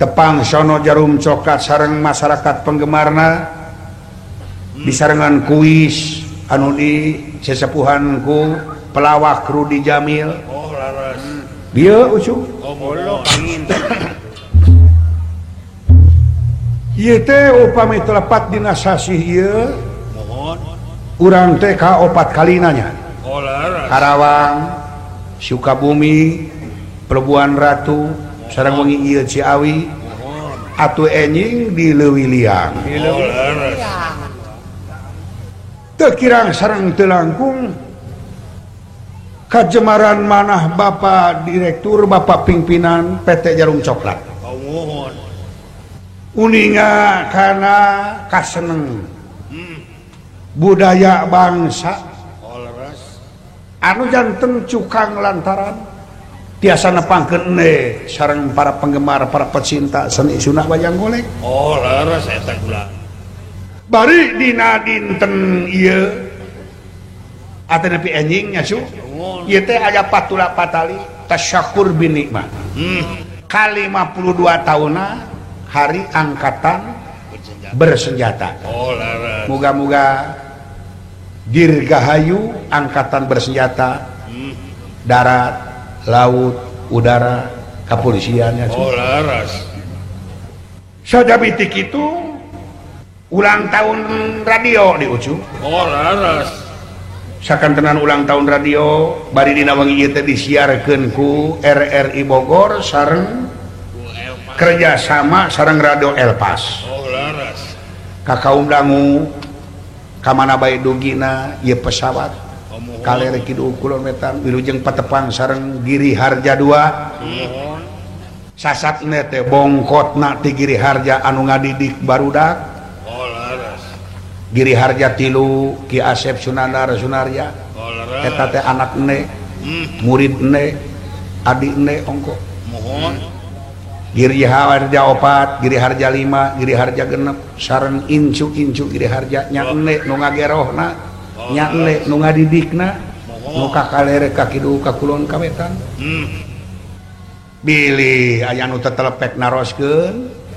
Tepang sono Jarum Coklat sareng masyarakat penggemarna disarengan kuis anu di sesepuhan ku pelawak Rudi Jamil. Oh laras. Dieu ucu. Oh molo panginten. Ieu teh upami telepat dina sasih ieu. Mohon. Urang teh ka opat kalina nya. Oh laras. Karawang, Sukabumi, Pelabuhan Ratu, sareng wengi ieu Ciawi. Atuh enjing di Leuwi Liang. Di Leuwi Liang. Teu kirang sareng teu langkung kajemaran manah Bapak Direktur, Bapak Pimpinan PT Jarum Coklat. Uninga kana kaseneng budaya bangsa anu janten cukang lantaran tiasa nepangkeun ene sareng para penggemar, para pecinta seni sunah wayang golek. Oh leres eta kula. Bari dina dinten ieu atanapi enjing nya su. Ieu teh aya patula patali tasyakur bin nikmat. Ka 52 tahunna hari angkatan bersenjata. Oh leres. Muga-muga dirgahayu angkatan bersenjata darat, laut, udara, kepolisiannya. Oh leres. Sajabitik itu ulang tahun radio di Ucu. Oh leres. Sakantenan ulang tahun radio bari dina wengi ieu teh disiarkeun ku RRI Bogor sareng kerjasama sareng Radio Elpas. Oh leres. Ka kaum dangu ka mana bae dugina ieu pesawat kaler kidul kulon wetan wilujeng patepang sareng Giri Harja 2. Sasatna teh bongkotna ti Giri Harja anu ngadidik barudak. Giri Harja 3 Ki Asep Sunandar Sunarya eta teh anak ne, murid ne, adik ne ongko. Mohon. Giri Harja 4, Giri Harja 5, Giri Harja 6 sareng incu-incu Giri Harja nya ne nu ngagerohna, nya ne nu ngadidikna, nu kakalere ka kidul ka kulon ka wetan. Bilih aya nu tetelepek naroskeun.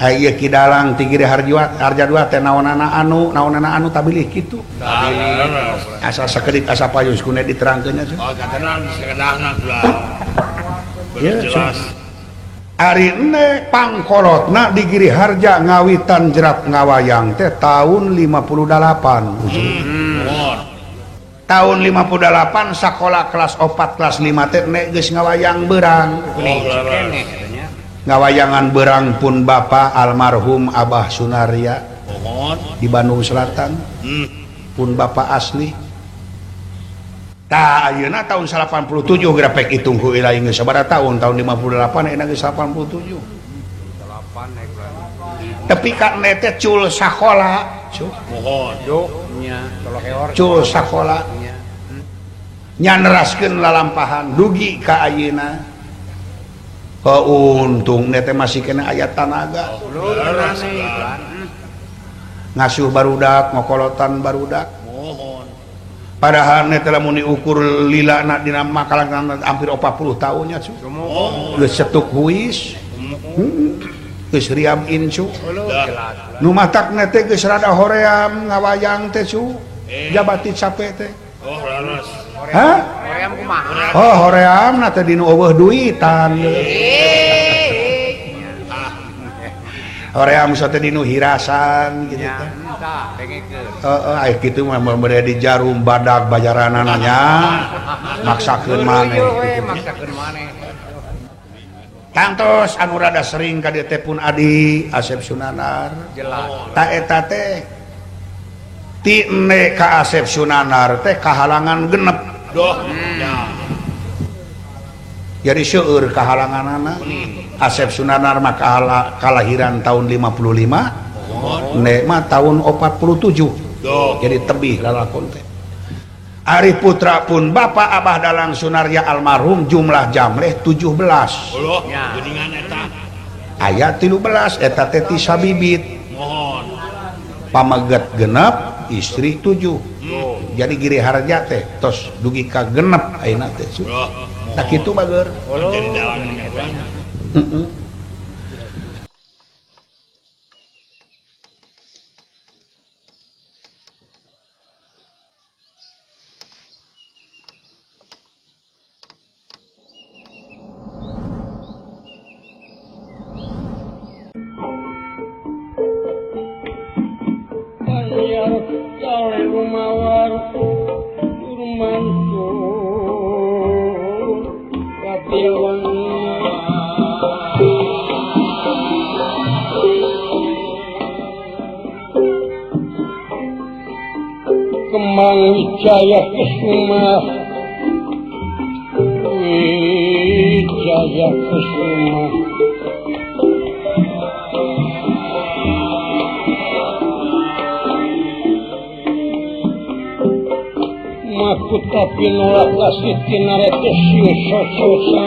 Ieu Ki Dalang ti Giri Harja 2 teh naonana anu, naonana anu tabilih kitu. Asa sakedik asa payus kune diterangkeun nya. Oh katenang sakedahna kula. Jelas. Ari ene pangkolotna di Giri Harja ngawitan jerat ngawayang teh tahun 58. Tahun 58 sakola kelas 4 kelas 5 teh nek geus ngawayang beurang. Ngawayangan berang pun Bapak almarhum Abah Sunarya di Bandung Selatan pun Bapak asli. Tah ayeuna tahun 87 grapek hitung ku ilahi geus sabaraha tahun, tahun 58 ayeuna geus 87. Tapi ka teh cul sakola, cul sakola nya neraskeun lalampahan dugi ka ayeuna. Oh, untung nete masih kena ayat tanaga. Ngasuh barudak, ngokolotan barudak. Padahal nete lamun diukur lila na dina makalang hampir 40 tahunnya cu. Geus cetuk huis. Geus riam incu. Nu matak nete geus rada hoream ngawayang teh cu. Jabati capek teh. Oh, leres. Hah? Hoream kumaha? Oh, hoream na teh dinu eueuh duitan. Hoream teh dinu hirasan gitu teh. Heeh, aya kitu mah mere di jarum badak bajaranana nya. Maksakeun maneh. Maksakeun maneh. Tangtos anu rada sering ka dieu teh pun Adi Asep Sunandar. Jelas. Ta eta teh ti ene ka Asep Sunandar teh kahalangan genep. Doh. Jadi seueur kahalanganana. Asep Sunandar mah kalahiran tahun 55, nek mah tahun 47. Jadi tebih lalakon teh. Ari putra pun Bapak Abah Dalang Sunarya almarhum jumlah jamleh 17. Aya 13 eta teh ti sabibit. Pameget genep, istri 7. Jadi Giri Harja teh tos dugi ka genep ayeuna teh. Tah kitu bager. Mang Wijaya Kesuma, Wijaya Kesuma. Makuta pinolak kasih tinarete siu socosa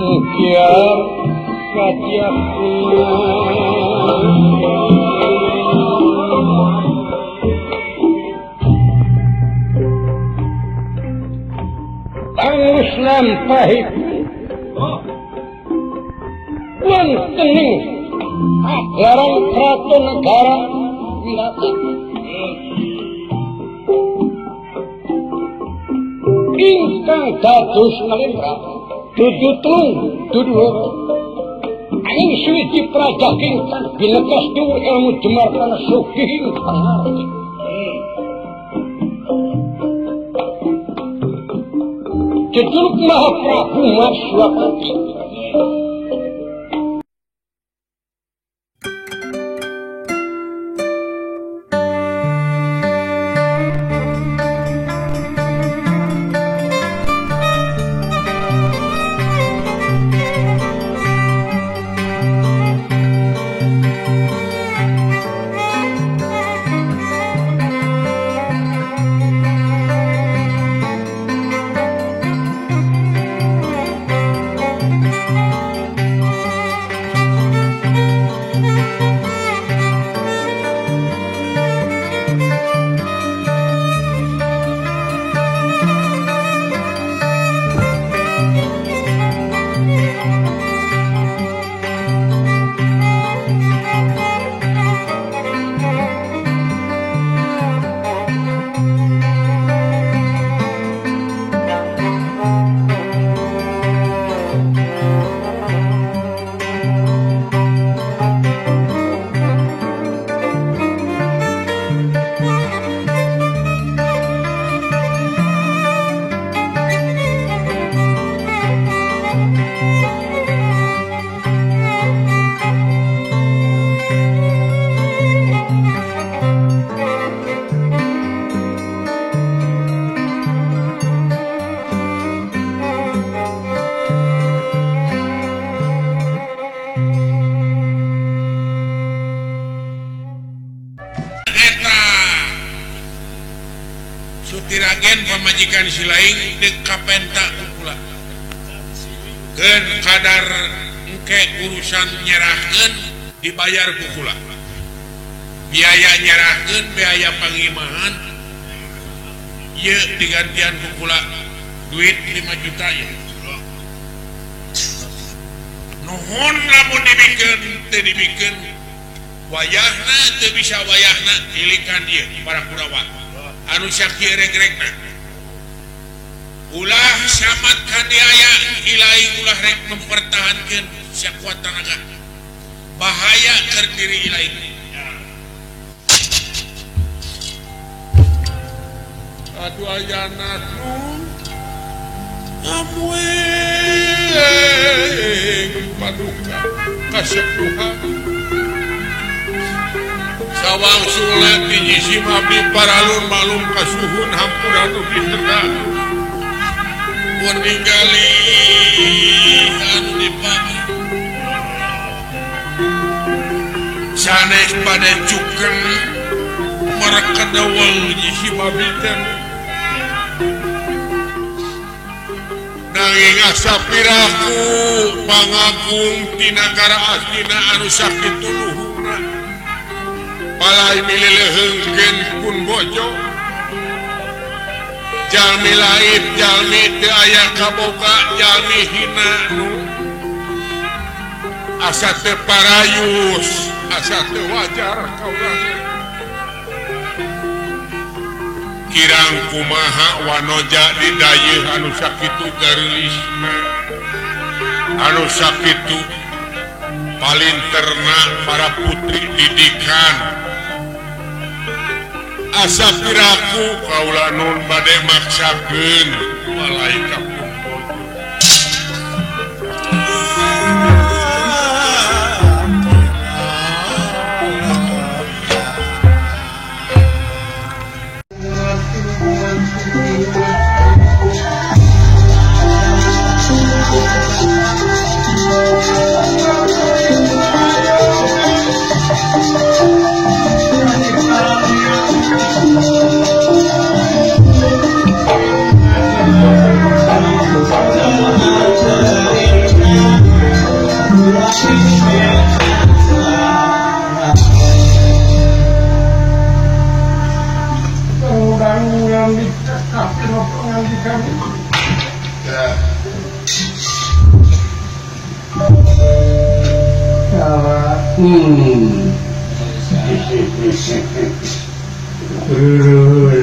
Ngiar katiakuna. Angus lampahi wontening pagelaran kraton negara Wirata ingkang dados nalendra dudu telung dudu loro angin suwiji praja ingkang binetes dhuwur ilmu jemar lan sugih ing pangarti. Jejuluk Mahaprabu Marswapati. Sutiragen pamajikan silaing dek kapenta kula. Keun kadar engke urusan nyerahkeun dibayar ku kula. Biaya nyerahkeun, biaya pangimahan ieu digantian ku kula duit 5 juta ya. Nuhun lamun dibikeun teu dibikeun wayahna teu bisa wayahna ilikan ieu para Kurawa. Anu sakieu reg-regna ulah samat kaniaya ilahi ulah rek mempertahankeun sakuat tanaga bahaya keur diri ilahi. Aduh ayana nu amueng paduka kasepuhan sawang sulat dijisim abdi paralun malum kasuhun hampura nu diterang pun ninggali anu dipami sanes pada cuken mereka dawal jisim abdi teh nanging asa piraku pangagung tina negara astina anu sakitu luhurna palai milileuheungkeun pun bojo jalmi laib jalmi teu aya kaboga jalmi hina nu asa teu parayus asa teu wajar kaula kirang kumaha wanoja di dayeuh anu sakitu gareulisna anu sakitu palinterna para putri didikan asa piraku kaula nun bade maksakeun malaika pun bojo.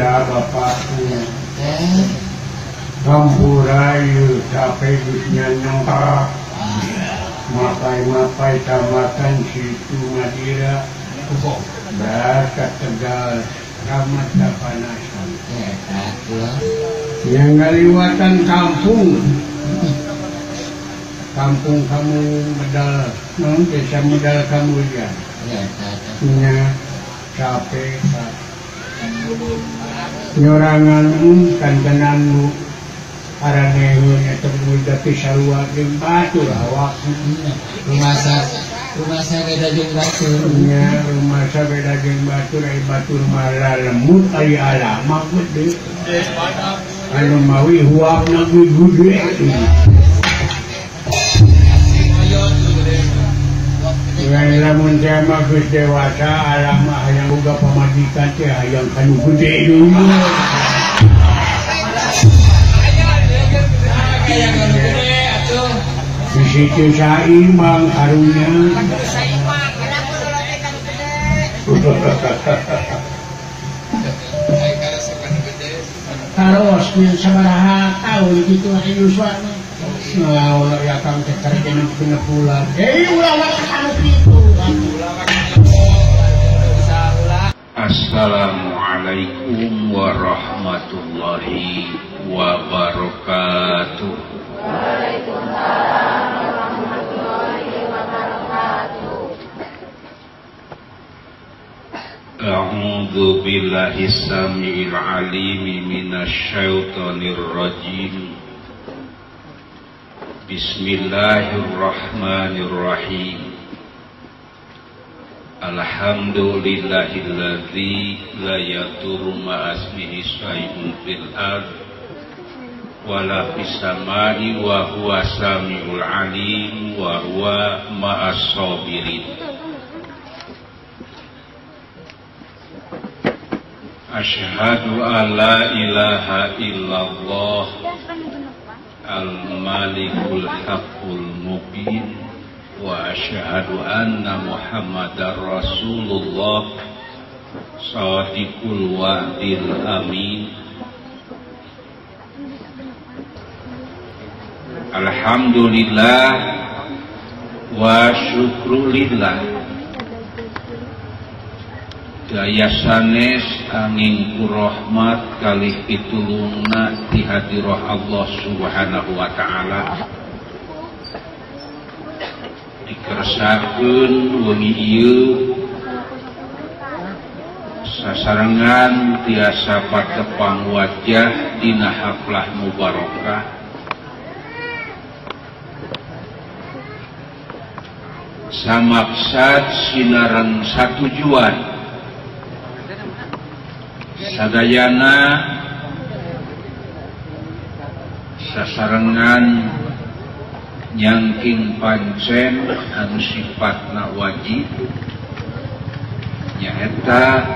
Lah bapaknya hampurayu sampai gusnya nampak mapai-mapai tamatan situ Madira bahasa Tegal ramat tapanasan yang ngaliwatan kampung kampung kamu medal non desa medal Kamulyan nya capek nyorangan kantenanmu araneun eta mulda sarua jeung batur awak rumasa beda jeung batur nya rumasa beda jeung batur ai batur mah lemut ai alama gede anu mawi huapna gede. Lamun teh mah geus dewasa alama hayang boga pamajikan teh hayang kanu gede dulu. Di situ saimbang karunya. Taros min sabaraha taun kitu aya yuswa. Nah, ya kang teh karek genep bulan. Ulah anu kitu. Assalamualaikum warahmatullahi wabarakatuh. Waalaikumsalam warahmatullahi wabarakatuh. A'udzu billahi samiil alim minasy syaithanir rajim. Bismillahirrahmanirrahim. Alhamdulillahilladzi la yadurru ma'asmihi syai'un fil ard wala fis samai wa huwa samiul alim wa huwa ma'as sabirin. Asyhadu an la ilaha illallah al-malikul haqqul mubin wa asyhadu anna Muhammadar Rasulullah shadiqul wa'dil amin. Alhamdulillah wa syukrulillah. Daya sanes angin kurahmat kalih pitulungna di hadirah Allah Subhanahu wa ta'ala. Dikersakeun wengi ieu sasarengan tiasa patepang wajah dina haflah mubarakah. Samaksad sinaran satujuan sadayana sasarengan nyangking pancen anu sifatna wajib nyaeta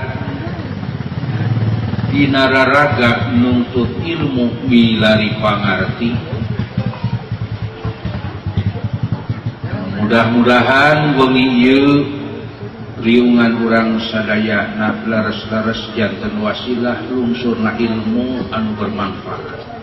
dina raraga nuntut ilmu milari pangarti. Mudah-mudahan wengi ieu riungan urang sadayana leres-leres janten wasilah lungsurna ilmu anu bermanfaat.